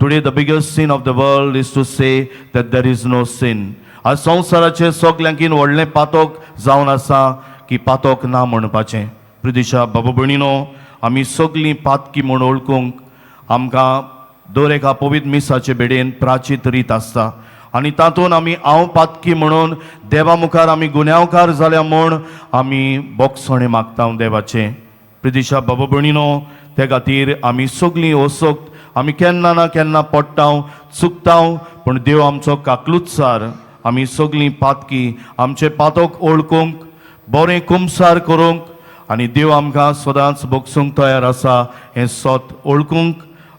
Today the biggest sin of the world is to say that there is no sin. आज संवसाराचें सगल्यांकीन व्हडलें पातक जावन आसा की पातक ना म्हणपाचें. प्रिदिशा बाबा भयणीनो, आमी सगलीं पातकी म्हूण वळखूंक आमकां दर एका पवित्र मिसाचे बेडेन प्राचीत रीत आसता आनी तातूंत आमी हांव पातकी म्हणून देवा मुखार आमी गुन्यांवकार जाल्या म्हूण आमी बोगसणें मागता देवाचें. प्रिदिशा बाबा भयणीनो, ते खातीर आमी सगलीं असक्त, आमी केन्ना ना केन्ना पडटा, चुकता, पूण देव आमचो काकलुतसार. आमी सगलीं पातकी, आमचे पातक ओळखूंक, बरें कुमसार करूंक आनी देव आमकां सदांच भोगसूंक तयार आसा हें सत ओळखूंक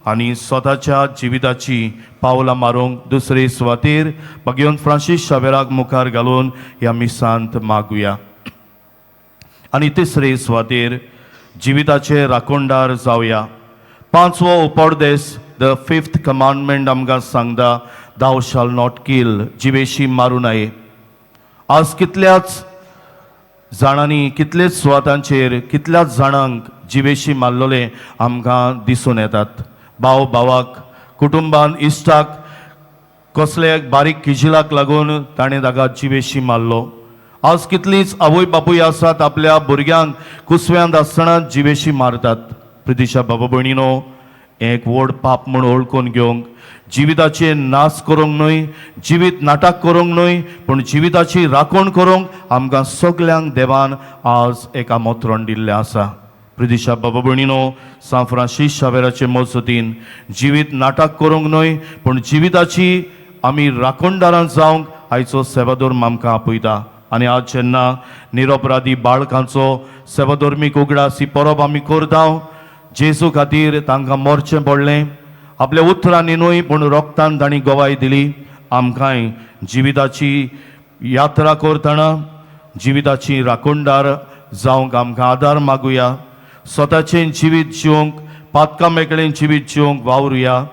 आनी स्वताच्या जिविताची पावलां मारूंक दुसरे सुवातेर भगवंत फ्रांसीस शावेराक मुखार घालून ह्या मिसांत मागुया. आनी तिसरे सुवातेर जिविताचे राखणदार जावया. पांचवो उपदेश, the fifth commandment आमकां सांगता, "Thou shall not kill." जिवेशी मारू नये. आज कितल्याच जाणांनी, कितलेच सुवातांचेर कितल्याच जाणांक जिवेशी मारलेले आमकां दिसून येतात. भाव भावाक, कुटुंबान इश्टाक, कसले बारीक किजिलाक लागून ताणें ताका जिवेशी मारलो. आज कितलींच आवय बापूय आसात, आपल्या भुरग्यांक कुसव्यांत आसतना जिवेशी मारतात. प्रितिशा बाबा भयणीनो, हें एक व्हड पाप म्हूण वळखून घेवंक, जिविताचे नाश करूंक न्हय, जिवीत नाटक करूंक न्हय, पूण जिविताची राखण करूंक आमकां सगल्यांक देवान आज एक आमंत्रण दिल्लें आसा. प्रिदिशा बाबा भयणीनो, सांत फ्रांसीस शावेराचे मजतीन जिवीत नाटक करूंक न्हय, पूण जिविताची आमी राखणदारां जावंक आयचो सेवाधर्म आमकां आपयता. आनी आज जेन्ना निरपराधी बाळकांचो सेवाधर्मीक उगडास ही परब आमी करता, जेजू खातीर तांकां मरचें पडलें. आपल्या उतरांनी न्हय, पूण रोगतान तांणी गवाय दिली. आमकांय जिविताची यात्रा करतना जिविताची राखणदार जावंक आमकां आदार मागुया. स्वताचें जिवीत जिवंक, पातकां मेकळें जिवीत जिवंक वावरुया.